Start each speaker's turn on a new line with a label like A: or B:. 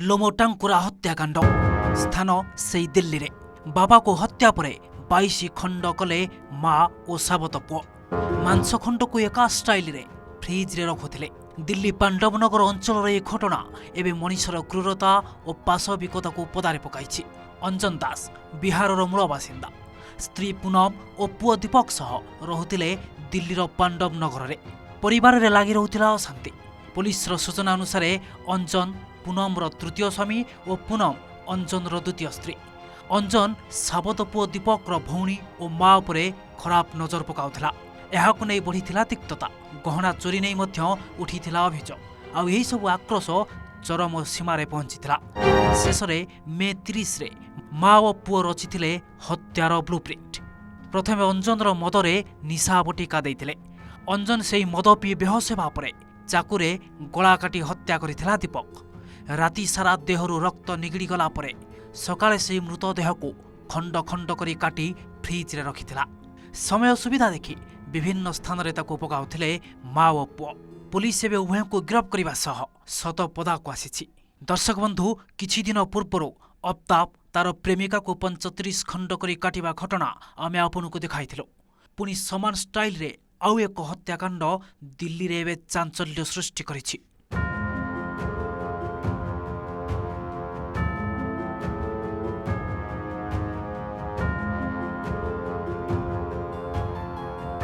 A: ଲୋମଟାଙ୍କୁରା ହତ୍ୟାକାଣ୍ଡ। ସ୍ଥାନ ସେଇ ଦିଲ୍ଲୀରେ। ବାବାକୁ ହତ୍ୟା ପରେ 22 ଖଣ୍ଡ କଲେ ମା ଓ ସାବତ ପୁଅ। ମାଂସ ଖଣ୍ଡକୁ ଏକା ଷ୍ଟାଇଲରେ ଫ୍ରିଜ୍ରେ ରଖୁଥିଲେ। ଦିଲ୍ଲୀ ପାଣ୍ଡବନଗର ଅଞ୍ଚଳର ଏହି ଘଟଣା ଏବେ ମଣିଷର କ୍ରୂରତା ଓ ପାଶବିକତାକୁ ପଦାରେ ପକାଇଛି। ଅଞ୍ଜନ ଦାସ ବିହାରର ମୂଳ ବାସିନ୍ଦା। ସ୍ତ୍ରୀ ପୁନମ ଓ ପୁଅ ଦୀପକ ସହ ରହୁଥିଲେ ଦିଲ୍ଲୀର ପାଣ୍ଡବ ନଗରରେ। ପରିବାରରେ ଲାଗି ରହୁଥିଲା ଅଶାନ୍ତି। ପୋଲିସର ସୂଚନା ଅନୁସାରେ, ଅଞ୍ଜନ ପୁନମର ତୃତୀୟ ସ୍ୱାମୀ ଓ ପୁନମ ଅଞ୍ଜନର ଦ୍ୱିତୀୟ ସ୍ତ୍ରୀ। ଅଞ୍ଜନ ସାବତ ପୁଅ ଦୀପକର ଭଉଣୀ ଓ ମା ଉପରେ ଖରାପ ନଜର ପକାଉଥିଲା। ଏହାକୁ ନେଇ ବଢ଼ିଥିଲା ତିକ୍ତତା। ଗହଣା ଚୋରି ନେଇ ମଧ୍ୟ ଉଠିଥିଲା ଅଭିଯୋଗ। ଆଉ ଏହିସବୁ ଆକ୍ରୋଶ ଚରମ ସୀମାରେ ପହଞ୍ଚିଥିଲା। ଶେଷରେ ମେ 30ରେ ମା ଓ ପୁଅ ରଚିଥିଲେ ହତ୍ୟାର ବ୍ଲୁପ୍ରିଣ୍ଟ। ପ୍ରଥମେ ଅଞ୍ଜନର ମଦରେ ନିଶା ବଟିକା ଦେଇଥିଲେ। ଅଞ୍ଜନ ସେହି ମଦ ପିଇ ବେହୋସ ହେବା ପରେ ଚାକୁରେ ଗଳା କାଟି ହତ୍ୟା କରିଥିଲା ଦୀପକ। ରାତି ସାରା ଦେହରୁ ରକ୍ତ ନିଗିଡ଼ିଗଲା ପରେ ସକାଳେ ସେହି ମୃତଦେହକୁ ଖଣ୍ଡ ଖଣ୍ଡ କରି କାଟି ଫ୍ରିଜ୍ରେ ରଖିଥିଲା। ସମୟ ସୁବିଧା ଦେଖି ବିଭିନ୍ନ ସ୍ଥାନରେ ତାକୁ ପକାଉଥିଲେ ମା ଓ ପୁଅ। ପୋଲିସ ଏବେ ଉଭୟଙ୍କୁ ଗିରଫ କରିବା ସହ ସତ ପଦାକୁ ଆସିଛି। ଦର୍ଶକ ବନ୍ଧୁ, କିଛି ଦିନ ପୂର୍ବରୁ ଅଫତାବ ତାର ପ୍ରେମିକାକୁ 35 ଖଣ୍ଡ କରି କାଟିବା ଘଟଣା ଆମେ ଆପଣଙ୍କୁ ଦେଖାଇଥିଲୁ। ପୁଣି ସମାନ ଷ୍ଟାଇଲରେ ଆଉ ଏକ ହତ୍ୟାକାଣ୍ଡ ଦିଲ୍ଲୀରେ ଏବେ ଚାଞ୍ଚଲ୍ୟ ସୃଷ୍ଟି କରିଛି।